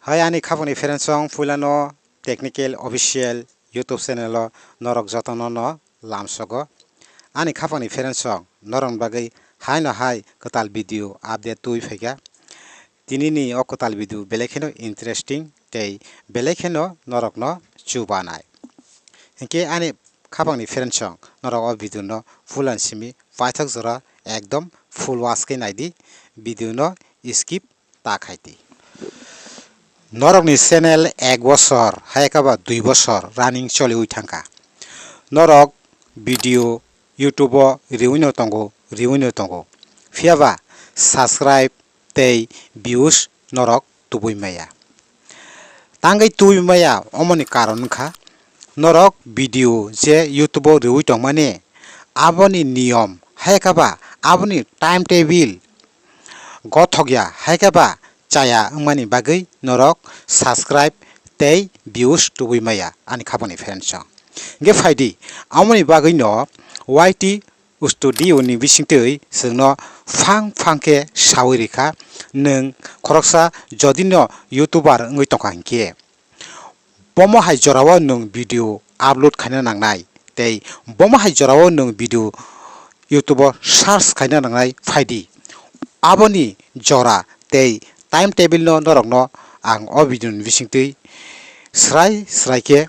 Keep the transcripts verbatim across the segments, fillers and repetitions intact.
Hai ani khapangni friends song, puilano Technical Official YouTube channel o norok jotono no lamsogo. Ani khapangni friends song, norokni bagwi haino hai kwtal video update twi phaikha. Tinini o kwtal video belai kheno interesting tei belai kheno norokno chubanai. Hinkhe ani khapangni friends song, norok o video no full and simi paithak jora ekdom full watch khe naidi, video no skip ta khaidi. Norokni channel ek bosor, hai khe ba dui bosor running choliwi thangkha. Norok video YouTube o riwino tongo, riwino tongo. Phiyaba subscribe tei views norok tubui maya. Tangwi tubui maya, omoni karon wngkha norok video je YouTube o riwi tongmani, aboni niyom, hai khe ba aboni timetable gothok ya, hai khe ba chaya wngmani bagwi norok subscribe tei views tubui maya ani khapangni friends song. Hinkhe phaidi, amoni bagwi no Y T Studio ni bisingtwi chwngno phang phang khe sawi rikha, nwng khoroksa jodi no YouTuber wngwi tongkha hinkhe. Bomo hai jorao nwng video upload khaina nangnai, tei bomo hai jorao nwng video YouTube o search khaina nangnai phaidi. Aboni jora tei timetable no norokno ang o video ni bisingtwi srai srai khe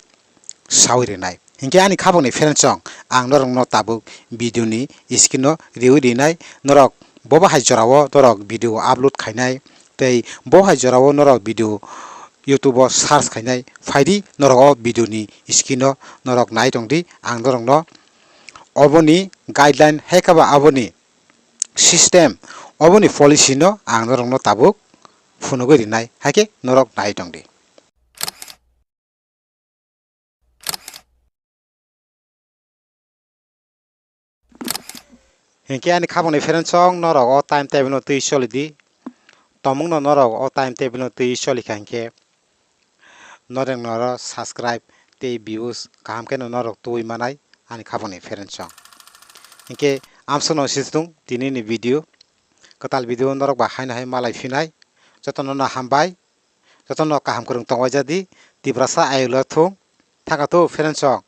sawi rinai. Hinkhe ani khapangni friends song, ang norokno tabuk video ni screen o riwi rinai, norok bobo hai jorao norok video upload khainai, tei bo hai jorao norok video YouTube o search khainai, phaidi norok o video ni screen o norok nai tongdi, ang norokno oboni guideline hai khe ba aboni system, oboni policy no ang norokno tabuk phunugwi rinai, hai khe norok nai tongdi. Hinkhe ani khapangni friends song, norok o timetable no twi choli di. Tomungno norok o timetable no twi choli kha hinkhe norok noro subscribe tei views kaham kheno norok tubui manai ani khapangni friends song. Hinkhe amsukno situng tinini video, kwtal video norok ba haino hai malai phinai. Jotono no hambai, jotono kaham kwrwng tongwai jadi, Tiprasa ayulo thung, thangkha thu friends song.